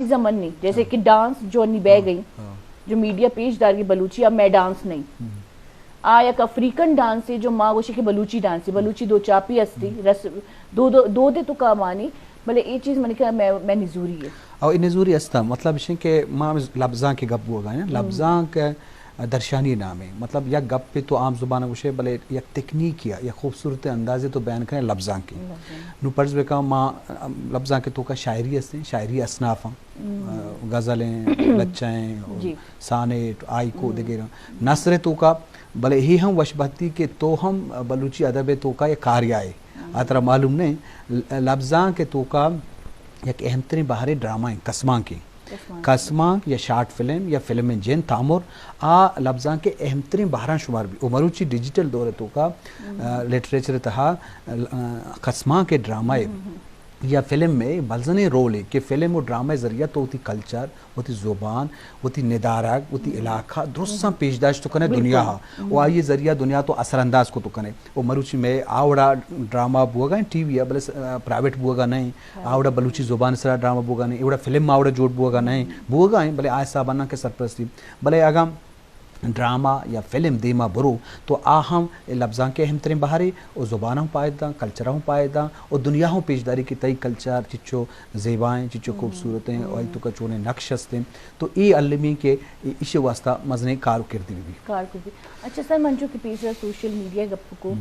چیزاں من نہیں، جیسے کہ ڈانس جو نی بہ گئی، جو میڈیا پیش دار کی بلوچی، اب میں ڈانس نہیں۔ آ یک افریقن ڈانس ہے جو ماں گوشی کہ بلوچی ڈانس ہے، بلوچی دو چاپی ہستی، رس، دو، دو، دو دے تو کا مانی، بلے اے چیز من کہ میں، میں نزوری ہے۔ او اے نزوری استا، مطلب اش کہ ما لبزاں کے گپ بوگا ہیں، لبزاں کے درشانی نامے، مطلب یک گپ پہ تو عام زبان گوشے، بلے یک تکنیک یا یک خوبصورت اندازے تو بیان کریں لبزاں کے۔ نو پرز بکا ما لبزاں کے تو کا شاعری ہستیں، شاعری اصناف ہیں، غزل ہیں، لچہ ہیں، سانیٹ، آئیکو دگیر ہیں۔ نثر تو کا، بلے ہی ہم وش بھتی کہ تو ہم بلوچی ادب تو کا یک کاریا ہے۔ آ ترا معلوم نہیں، لبزاں کے تو کا یک اہم ترین بہرے ڈرامہ ہیں، کسماں کے۔ کسمانک یا شارٹ فلم یا فلم جن تامر، آ لبزاں کے اہم ترین بہراں شمار بی۔ او مروچی ڈیجیٹل دور تو کا، آ، لٹریچر تہا، آ، کسمانک ڈرامہ یا فلم میں بلزنیں رول ہے کہ فلم و ڈرامہ ذریعہ تو وتی کلچر، وتی زبان، وتی ندارگ، وتی علاقہ درستاں پیش داشت کنے دنیا ہا۔ و آئی ذریعہ دنیا تو اثر انداز کو تو کنے۔ و مروچی میں آوڑا ڈرامہ بوگا ہیں ٹی وی، بلے س-، آ، پرائیویٹ بوگا نہیں۔ آوڑا بلوچی زبان سرا ڈرامہ بوگا نہیں، ایوڑا فلم آوڑا جوڑ بوگا نہیں، بوگا ہیں، بلے آ حساب نہ کہ سرپرستی۔ بلے اگاں ڈرامہ یا فلم دیما برو تو آ ہم لبزاں کے اہم ترین بہرے، او زبان ہم پائدہ، کلچر ہم پائدہ، او دنیا ہم پیش داری کہ تئی کلچر چچو زیبا ہیں، چچو خوبصورت ہیں، او تو کا چونے نقش ہستیں۔ تو اے علمی کہ ایشی واسطہ مزنیں کار و کردی بھی۔ کار کردی۔ اچھا سر، من چو کہ پیسر سوشل میڈیا گپ کو،